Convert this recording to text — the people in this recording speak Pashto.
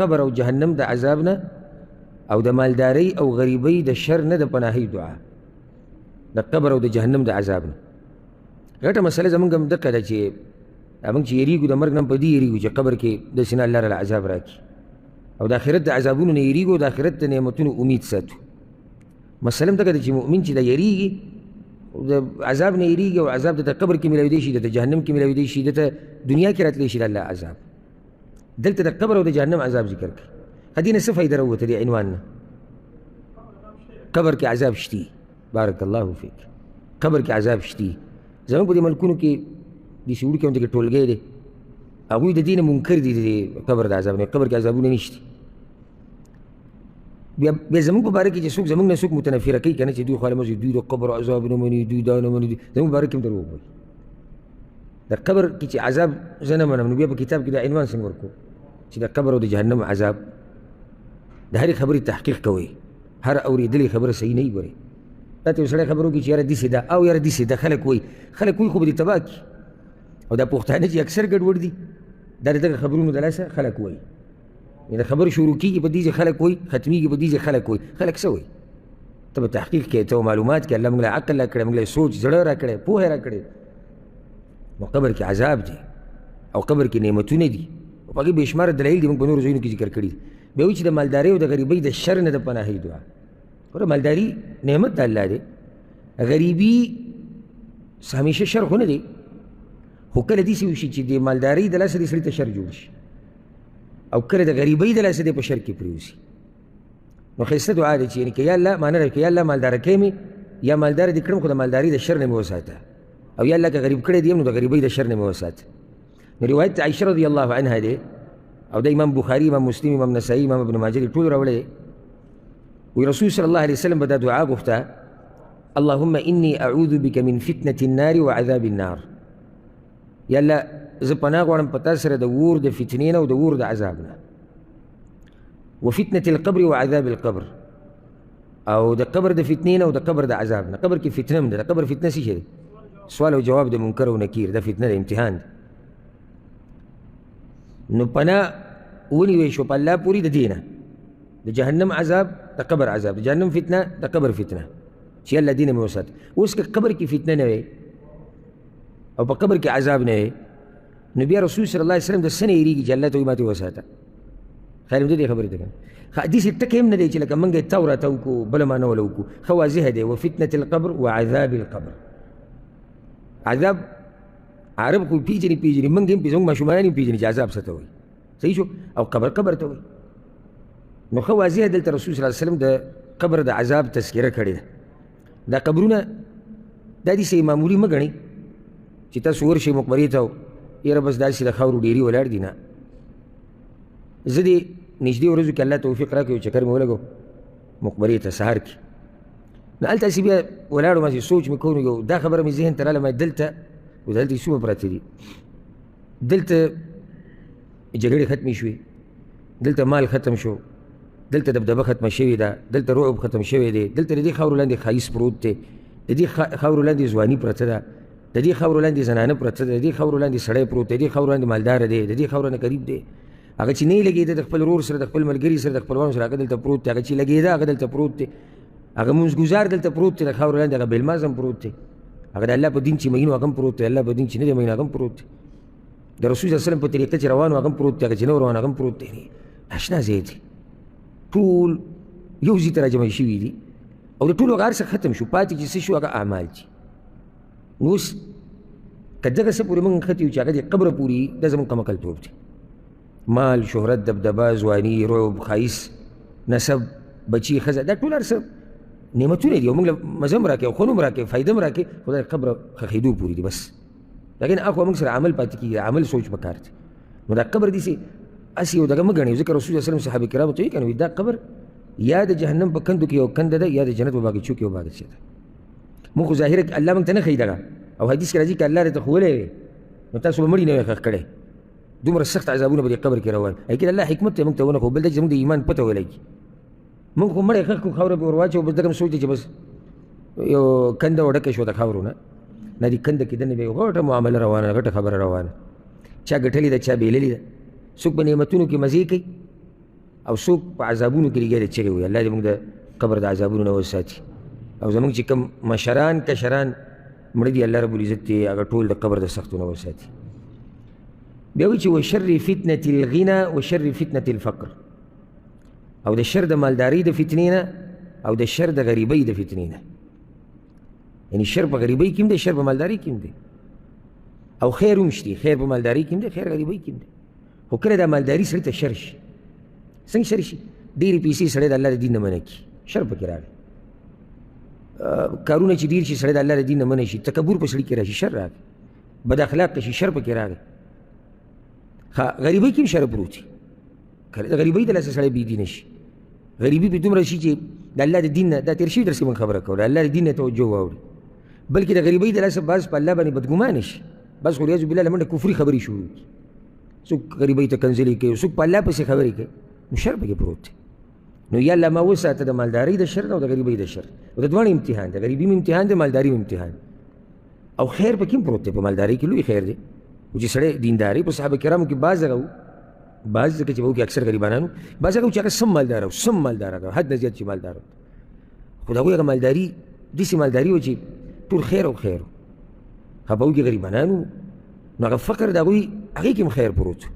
قبر او جهنم د عذاب نه او د مالدارۍ او غریبۍ د شر نه د پناهۍ دعا، د قبر او د جهنم د عذاب نه. غټه مسله زمونږ هم دقه ده چې موږ چې یریږو د مرګ نه هم په دې یریږو چې قبر کې داسې نه الله راله عذاب راکړي، او د آخرت د عذابونو نه یریږو او د آخرت د نعمتونو امید ساتو. مسله هم دغه ده چې مؤمن چې دا یریږي د عذاب نه یریږي، او عذاب دته قبر کې میلاوېدی شي، دته جهنم کې میلاوېدی شي، دته دنیا کې راتلی شي د الله عذاب. دلته د قبر او د جهنم عذاب ذکر کړي. دې نه څه فایده راووته دې عنوان نه؟ قبر کې عذاب شتي. بارک الله فیک. قبر کې عذاب شتي. زموږ په دې ملکونو کې داسې وړوکی غوندې کې ټولګی دی، هغوی د دې نه منکر دي، د دې قبر د عذاب نه، قبر کې عذابونه نشتي. بیا زموږ په باره کې چې څوک زموږ نه څوک متنفره کوي که نه، چې دوی خو هله دوی د قبر عذاب نه مني، دوی دا نه مني، زموږ په باره کې هم دروغ وایي. د قبر کې چې عذاب زه نه منم، نو بیا په کتاب کې دا عنوان څنګه ورکړو چې د قبر او د جهنم عذاب؟ د هرې خبرې تحقیق کوئ، هر اورېدلې خبره صحیح نه وي. ګورئ تا ته یو سړی خبر وکړي چې یاره داسې ده او یاره داسې ده، خلک وایي، خلک وایي خو به دې تباه کړي. او دا پښتانه چې اکثر ګډوډ دي، دا د دغه خبرونو د لاسه خلک وایي. یعنې خبر شروع کېږي په دې چې خلک وایي، ختمېږي په دې چې خلک وایي. خلک څه وایي؟ ته به تحقیق کوې، ته به معلومات کوې. الله موږ له عقل راکړی، موږ له سوچ زړه راکړی، پوهه راکړې. نو قبر کې عذاب دی او قبر کې نعمتونه دي، او په هغې بې شماره دلایل دي، موږ په نورو ځایونو کې ذکر کړي دي. بیا وایي چې د مالدارۍ او د غریبۍ د شر نه د پناهۍ دعا. ګوره مالداري نعمت د الله دی، غریبي همیشه شر خو نه دی، خو کله داسې وشي چې د مالدارۍ د لاسه دې سړي ته شر جوړ شي، او کله د غریبۍ د لاسه دې په شر کې پرېوځي. نو ښایسته دعا ده چې یعنې که یا الله معنی ده که یا الله مالداره کړې مې، یا مالدار دې کړم خو د مالدارۍ د شر نه مې وساته، او یا الله که غریب کړی دې یم نو د غریبۍ د شر نه مې وساته. نو روایت عایشه رضی الله عنها دی، او د امام بخاري، امام مسلم، امام نسائی، امام ابن ماجه ټول راوړی دی. وی رسول صلی الله علیه وسلم به دا دعا غوښته، اللهم انی اعوذ بک من فتنة النار وعذاب النار. یا الله زه پناه غواړم په تا سره د اور د فتنې نه او د اور د عذاب نه، وفتنة القبر وعذاب القبر، او د قبر د فتنې نه او د قبر د عذاب نه. قبر کې فتنه هم ده. د قبر فتنه څه شی دی؟ سوال او جواب د منکر او نکیر، دا فتنه ده، امتحان دی. نو پناه ونیوی شو په الله پورې د دې نه، د جهنم عذاب، د قبر عذاب، د جهنم فتنه، د قبر فتنه، چې الله دې نه مې وساته. اوس که قبر کې فتنه نه وي او په قبر کې عذاب نه وي، نو بیا رسول صلی الله علیه وسلم د څه نه یریږي چې الله ته وایي ما ته وساته؟ خیال مې دې خبرې ته که نه؟ ښه داسې ټکی هم نه دی چې لکه موږ یې تاو راتاو کړو بله معنا وله وکړو. ښه واضح دی، وفتنة القبر وعذاب القبر. عذاب عرب خو پیژني پیژني، موږ هم پیژنو، ماشومان هم پیژني چې عذاب څه ته وایي. صحیح شو؟ او قبر قبر ته وایي. نو ښه واضح دلته رسول صلی الله علیه وسلم د قبر د عذاب تذکره کړې ده. دا قبرونه دا داسې معمولي مه ګڼئ چې تاسو ورشئ مقبرې ته یاره بس داسې د خاورو ډېري ولاړ دي. نه، زه دې نږدې ورځو کې الله توفیق راکړي یو چکر مې ولګو مقبرې ته سهار کې. نو هلته هسې بیا ولاړو، ما سوچ مې کوو، یو دا خبره مې ذهن ته راغله، ما دلته دلته څومره پراته دي، دلته جګړې ختمې شوې، دلته مال ختم شو، دلته دبدبه ختمه شوې ده، دلته رعب ختم شوی دی، دلته د دې خاورو لاندې ښایست پروت دی، د دې خاورو لاندې ځواني پرته ده، د دې خاورو لاندې زنانه پرته ده، د دې خاورو لاندې سړی پروت دی، د دې خاورو لاندې مالدار دی، د دې خاورو نه غریب دی. هغه چې نه یې لګېده د خپل ورور سره، د خپل ملګري سره، د خپلوانو سره، هغه دلته پروت دی. هغه چې لګېده هغه دلته پروت دی. هغه مونځګزار دلته پروت دی د خاورو لاندې، هغه بېلماز هم پروت دی. هغه د الله په دین چې مین و هغه هم پروت دی، الله په دین چې نه دی مین هغه هم پروت دی، د رسول صلی الله علیه وسلم په طریقه چې روان و هغه هم پروت دی، هغه چې نه روان هغه هم پروت دی. اشنا ځای دی، ټول یو ځای ته راجمع شوي دي، او د ټولو هغه هر څه ختم شو، پاتې چې څه شو هغه اعمال دي. نو اوس که دغه څه پورې موږ نښتي یو چې هغه د قبره پورې، دا زموږ کمعقلتوب دی. مال، شهرت، دبدبه، ځواني، رعب، ښایست، نسب، بچي، ښځه، دا ټول هر څه نعمتونه دي، او موږ له مزه هم راکوي، خوند هم راکوي، فایده هم راکوي، خو دا د قبره ښخېدو پورې دي بس. لیکن اخوا موږ سره عمل پاتې کېږي، عمل سوچ پکار دی. نو دا قبر داسې هسې یو دغه مه ګڼئ، ځکه رسول الله صلی الله علیه وسلم صحابه کرامو ته وایي که نه، دا قبر یا د جهنم په کندو کې یو کنده ده، یا د جنت په باغچو کې یو باغچه ده. موږ خو ظاهره الله موږ ته نه ښیي دغه، او حدیث کې راځي که الله درته ښوولی وی نو تاسو به مړي نه وی ښخ کړی، دومره سخت عذابونه به دې قبر کې روان. لیکن الله حکمت ته موږ ته ونه ښوو، بل دا چې زموږ د ایمان پته ولګي. موږ خو مړی ښخ کړو، خاوره پرې ور واچوو، بس دغه سوچ دی چې بس یو کنده وډکه شوه د خاورو نه، نه دې کنده کې دننه بیا یو غټه معامله روانه، غټه خبره روانه، چا ګټلې ده، چا بېللې ده. څوک په نعمتونو کې مزې کوي، او څوک په عذابونو کې لګیا دی چغې وهي. الله دې موږ د قبر د عذابونو نه وساتي. او زموږ چې کوم مشران کشران مړه دي، الله رب العزت دې هغه ټول د قبر د سختو نه وساتي. بیا وایي چې وشر فتنة الغنى وشر فتنة الفقر، او د شر د مالدارۍ د فتنې نه او د شر د غریبۍ د فتنې نه. یعنی شر په غریبۍ کې هم دی، شر په مالدارۍ کې هم دی، او خیر هم شته، خیر په مالدارۍ کې هم دی، خیر غریبۍ کې هم دی. خو کله دا مالداري سړي ته شر شي، څنګه شر شي؟ ډېرې پیسې سړی د الله د دین نه منع کړي، شر پکې راغی. کارونه چې ډېر شي سړی د الله د دین نه منع شي، تکبر په سړي کې راشي، شر راغی. بد اخلاق شي، شر پکې راغی. غریبۍ کې هم شر پروت دی. کله د غریبۍ د لاسه سړی بې دینه شي، غریبي پرې دومره شي چې د الله د دین نه، دا تېر شوي درس کې موږ خبره کوله، الله د دین نه توجه واوړي، بلکې د غریبۍ د لاسه بعض په الله باندې بدګمانه شي، بعض خو عیاذ بالله له منډه کفري خبرې شروع کړي، څوک غریبۍ ته کنځلې کوي، څوک په الله پسې خبرې کوي، نو شر پکې پروت دی. نو یا الله ما وساته د مالدارۍ د شر نه او د غریبۍ د شر. او د دواړو امتحان دی، غریبي هم امتحان دی، مالداري هم امتحان دی. او خیر پکې هم پروت دی، په مالدارۍ کې لوی خیر دی. خو چې سړی دینداري، په صحابه کرامو کې بعض هغه وو، بعض ځکه چې په هغو کې اکثر غریبانان وو، بعض هغه وو چې هغه سم مالدار وو، سم مالدار وو، حد نه زیات چې مالدار وو. خو د هغوی هغه مالداري داسې مالداري وه چې ټول خیر او خیر وو. هغه په هغو کې غریبانان وو، نو هغه فقر د هغوی هغې کې هم خیر پروت.